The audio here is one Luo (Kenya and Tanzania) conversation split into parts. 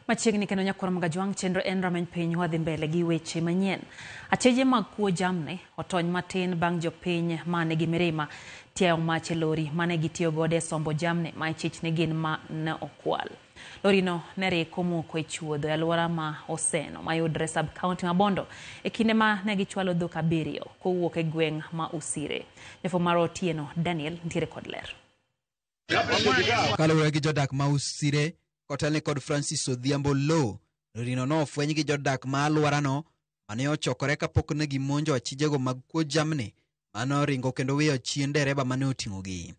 Machiegni kendo nyakwar Magajwang' chenro en rameny piny wadhi mbele gi weche manyien. Acheje mag kuo jamni otony matin bang' jopiny mane gi mirima tiayo mach e lori mane gitiyo godo e sombo jamni ma ichich ni gin ma ne okwal. Lorino ne rik omoko e chuodho e alwora ma Oseno mayudre sub county ma Bondo e kinde ma ne gichwalo dhok 7 kowuok e gweng' ma Usire. Jafwambo mar Otieno Daniel nitiere kod ler. Kaluwore gi jodak ma Usire kotelne kod Francis Odhiambo Low, lorino no ofweny gi jodak ma alworano mane ochokore kapok ne gimonjo achijego mag kuo jamni mane oringo kendo weyo chien dereba mane oting'ogi.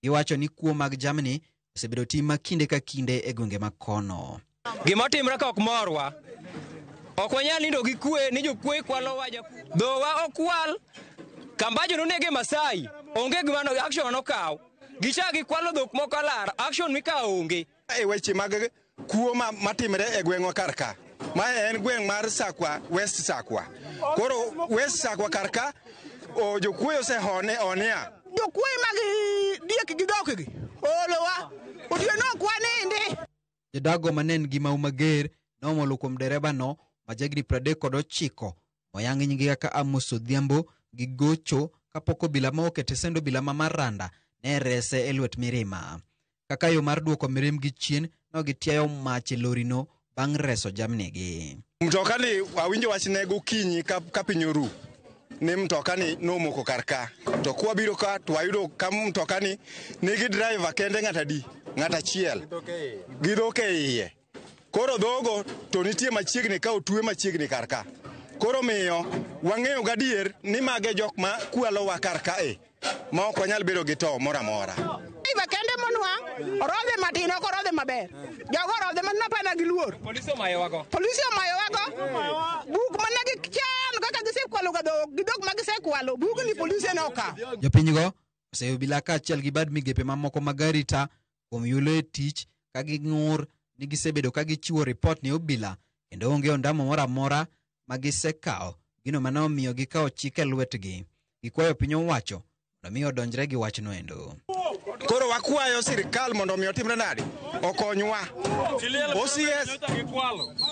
Giwacho ni kuo mag jamni osebedo tim ma kinde ka kinde e gwenge ma kono. Gima timre ka ok morwa. Ok wanyal nindo gi kwe ni jokwe kwalowa dhowa okwal. Kambajo nonege Masai. Onge gima no action nokaw. Gichak gikwalo dhok moko alar, action mikawo onge. E weche mag kuo matimre e gweng'wa kar ka. Mae en gweng' mar Sakwa, West Sakwa. Koro West Sakwa kar ka, jokuoye osehone onia. Jokuoye mag diek gi dhok gi oolowa. Otieno ok wanindi. Jodago mane en gi mau mager nomolo kuom dereba no ma jahigni 39 moyang nyinge kaka Amos Odhiambo gi gocho kapok obila ma okete send obila ma Maranda ne rese e lwet mirima. Kaka yo mar duoko mirimgi chien, no gitiayo mach e lorino bang' reso jamnigi. Mtoka ni awinjo wachne gokinyi ka piny oru ni mtoka ni nomoko kar ka. To kwabiro ka to wayudo ka mtoka ni nigi driver kende ng'at adi? Ng'at achiel. Gi dhok e iye. Koro dhogo to nitie machiegni ka otwe machiegni kar ka. Koro miyo wang'eyo gadier ni mage jok ma kwalowa kar kae ma ok wanyal bedo gi to moro amora. Driver kende monwang', orodhe matin ok orodhe maber. Jogo orodhe matin apana gi luor. Polisi omayowago. Polisi omayowago. Buk mane gichano kaka gisekwalo ga dhok, gi dhok ma gisekwalo, bugni polisi ne okawo. Jopinygo oseyo obila kaachiel gi bad migepe mamoko mag arita kuom yulo e tich ka ging'ur ni gisebedo ka gichiwo ripot ne obila kendo onge ondamo moro amora ma gisekawo, gino mane omiyo gikawo chik e lwetgi. Gikwayo piny owacho mondo mi odonjre gi wachno endo. Koro wakwayo sirikal mondo mi otimre nade? Okonywa.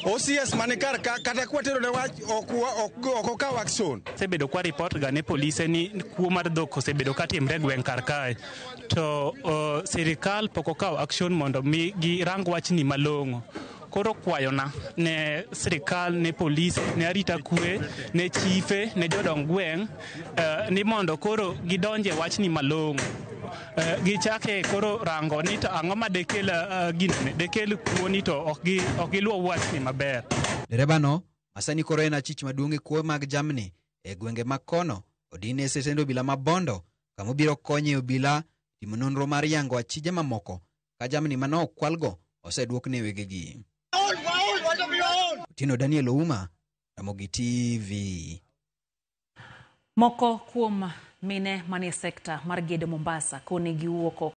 OCS mani kar ka kata kwatero ne wach ok okaw action. Osebedo kwa report ga ne polise ni kuo mar dhok osebedo ka timre e gweng' kar kae. To sirikal pok okawo action mondo mi girang wachni malong'o. Koro kwayona ne sirikal, ne polis, ne arita kwe, ne chife, ne jodong gweng' ni mondo koro gidonje wachni malong'o. Gichake koro rango ni to ang'o ma dekel ginene, dekel kuo ni to ok giluw wachni maber. Dereba no masani koro en achich maduong' e kuo mag jamni e gwenge ma kono odine e setend obila ma Bondo kama obiro konye obila timo nonro mar yango achije mamoko ka jamni mane okwalgo oseduok ne wegegi. Otieno Daniel Ouma, Ramogi TV. Moko kuom mine manie sekta mar gedo Mombasa koni giwuok